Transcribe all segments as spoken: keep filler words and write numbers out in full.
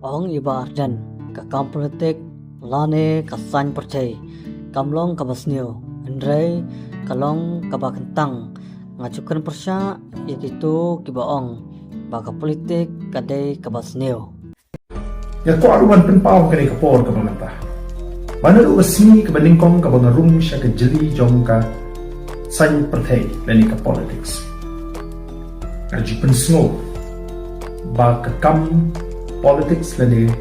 Ong i Bah Ardent, ka kam politik lane ka saiñ pyrthei kam long kaba sniew, hynrei ka long kaba kyntang. Nga ju kren pyrshah ïa kito kiba ong ba ka politik ka dei kaba sniew. Nga kwah ruh ban pynpaw ha kane ka por kaba mynta ba naduh ka sngi kaba nyngkong kaba nga rung sha ka jylli jong ka saiñ pyrthei lane ka politics, nga ju pynsngew ba ka kam politics lane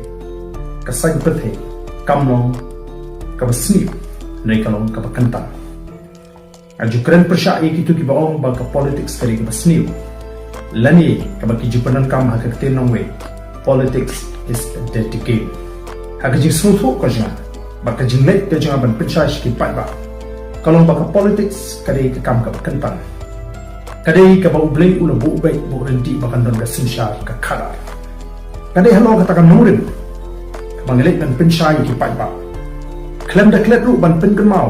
ka saiñ pyrthei kam long kaba sniew, hynrei ka long kaba kyntang. Nga ju kren pyrshah ïa kito kiba ong ba ka politics ka dei kaba sniew, lane kaba ki ju pyndonkam ha ka ktien nongwei, politics is a dirty game. Ha ka jingsngewthuh ka jong nga bad ka jingleit ka jong nga ban pynshai sha ki paidbah, ka long ba ka politics ka dei ka kam kaba kyntang. Ka dei kaba U Blei u la buh beit, buh ryntih ba kan don ka synshar ka khadar. Ka dei halor kata ka nongrim kaba ngi leit ban pynshai ïa ki paidbah, khlem da klet ruh ban pynkynmaw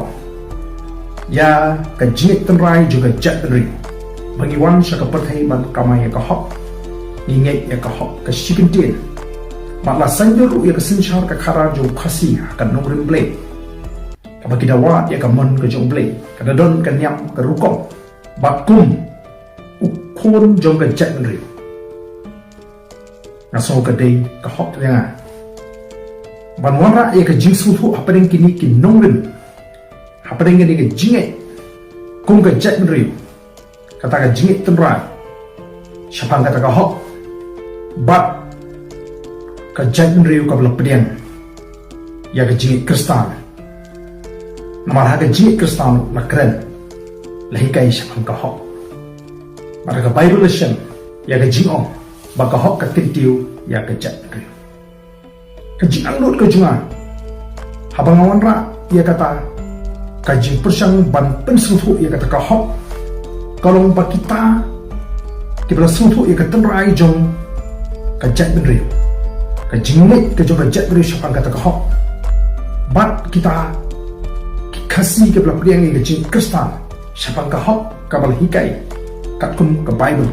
ïa ka jingngeit tynrai jong ka jaitbynriew. Ba ngi wan sha ka pyrthei ban kamai ïa ka hok, ngi ngeit ïa ka hok ka shi kyntien. Bad la saiñdur ruh ïa ka synshar ka khadar jong u Khasi ha ka nongrim Blei, kaba ki da wad ïa ka mon ka jong U Blei, ka da don ka niam ka rukom bad kum u khun jong ka jaitbynriew. Nga sngew ka dei ka hok ïa nga ban wanrah ïa ka jingsngewthuh hapdeng kine ki nongrim, hapdeng kane ka jingngeit kum ka jaitbynriew, kata ka jingngeit tynrai shaphang kata ka hok bad ka jaitbynriew kaba la pdiang ïa ka jingngeit Khristan. Namar ha ka jingngeit Khristan la kren, la hikai shaphang ka hok. Bad ka Baibl la shem ïa ka jingong ba ka hok ka kyntiew ïa ka jaitbynriew. Ka jingangnud ka jong nga haba nga wanrah ïa kata ka jingpyrshang ban pynsngewthuh ïa kata ka hok, ka long ba kita kiba la sngewthuh ïa ka tynrai jong ka jaitbynriew, ka jingngeit ka jong ka jaitbynriew shaphang kata ka hok, bad kita ki Khasi kiba la pdiang ïa ka jingngeit Khristan shaphang ka hok kaba la hikai katkum ka Baibl,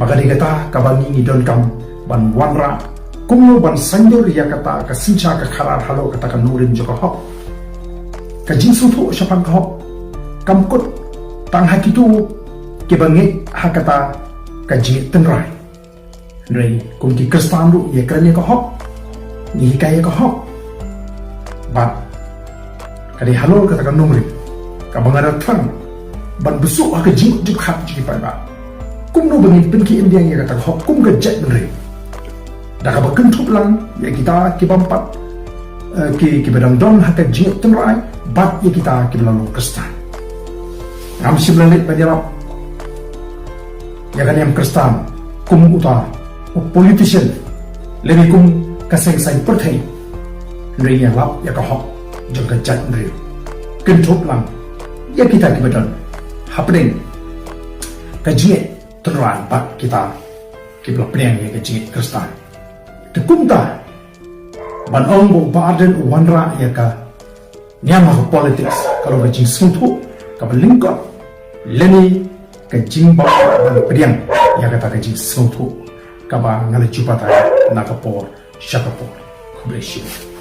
ba ka dei kata kaba ngi ngi donkam ban wanrah kumno ban saiñdur ïa kata ka synshar ka khadar halor kata ka nongrim jong ka hok. Ka jingsngewthuh shaphang ka hok kam kut tang ha kito kiba ngeit ha kata ka jingngeit tynrai, hynrei kum ki Khristan ruh ngi kren ïa ka hok, ngi hikai ïa ka hok. Bad ka dei halor kata ka nongrim kaba nga da thrang ban bsuh ha ka jingmut jingpyrkhat jong ki paidbah, kumno ba ngin pynkhie im biang ïa kata ka hok kum ka jaitbynriew, da kaba kynthup lang ïa kita ki bym pat, eh, ki, kiba dang don ha ka jingngeit tynrai bad ïa kita kiba la long Khristan. Ngam shym la leit ban ïarap ïa ka niam Khristan kum uta u politician lane kum ka seng saiñ pyrthei, hynrei nga lap ïa ka hok jong ka jaitbynriew, kynthup lang ïa kita kiba don hapdeng ka jingngeit tynrai bad kita kiba la pdiang ïa ka jingngeit Khristan. Te kumta, ban ong ba u Bah Ardent u wanrah ïa ka niam ha ka politics ka long ka jingsngewthuh kaba lyngkot lane ka jingbym pat ban pdiang ïa kata ka jingsngewthuh kaba nga la ju batai na ka por sha ka por. Khublei shibun.